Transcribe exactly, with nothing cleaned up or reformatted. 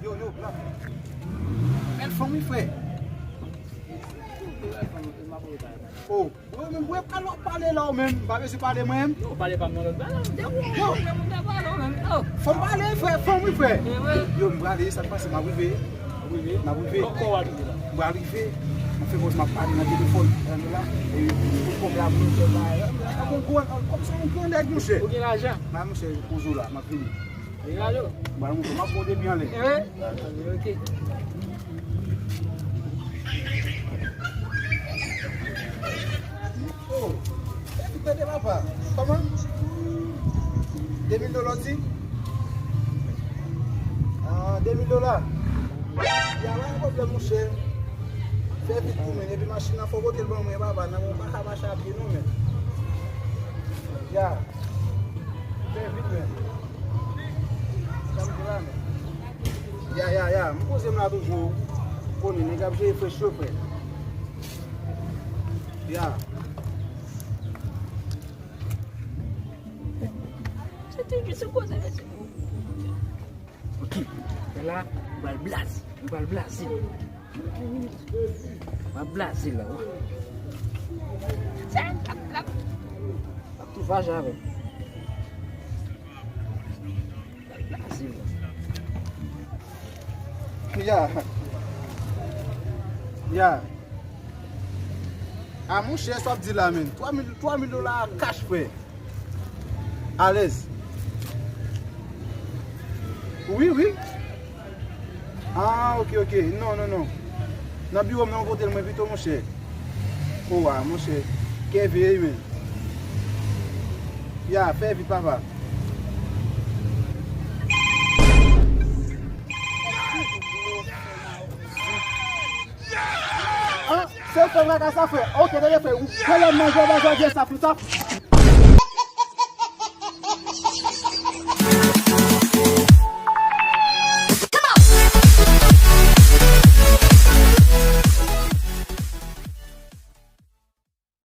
Yo, yo, blan. Bèl fanm, wi, frè. Oh, bro, men bro, pa lè w pale la, ou menm. M pa bezwen pale, mwen menm. Non, pale pa m nan lòt bagay. Yo, fò m pale, frè, fanm, wi, frè. Yo, m prale, sa k pase, m ap rive. M ap rive. M ap rive. M ap fè pòz, m ap pale nan telefòn. Nan la, e pou kòb la, pou nou fè bagay. Kòm se yon gran nèg, monchè. Ou gen lajan? Ba, monchè, poze w la, m ap vini. Gen lajan? Ba, monchè, m ap bon depi anlè. Eh, ok. Oh, epi tande papa, kòman? De mil dola w di? Ah, de mil dola. Ya, pa gen pwoblèm, monchè. Fè vit pou mwen, epi machin nan fò w pote l ban mwen, papa, nan mwen pa ka mache a pye non, men. Ya. Fè vit, men. Sa m di la, men. Ya, ya, ya. M poze m la toujou. Konnen, nèg ap jere fresh yo, frè. Ya. Se toujou sou koze mesye. Ok. Fè la, m pral blaze. M pral blaze. M ap blaze la, wi. Sa, m ap, m ap. M ap tou fache avè m. M pral blaze la. Ya. Ya. A monchè, sa w ap di la, menm. Twa mil, twa mil dola cash, frè. Alèz. Wi, wi. Ah, ok, ok. Non, non, non. Nan biwo m nan, ou pote l mwen pito, monchè. O wa, monchè. Kève, wi, men. Ya, fè vit, papa. Ah, se w fè m kaka sa, frè. Ok, tande, frè. Ou pale m manje, w pa jwe sa, frè, sa.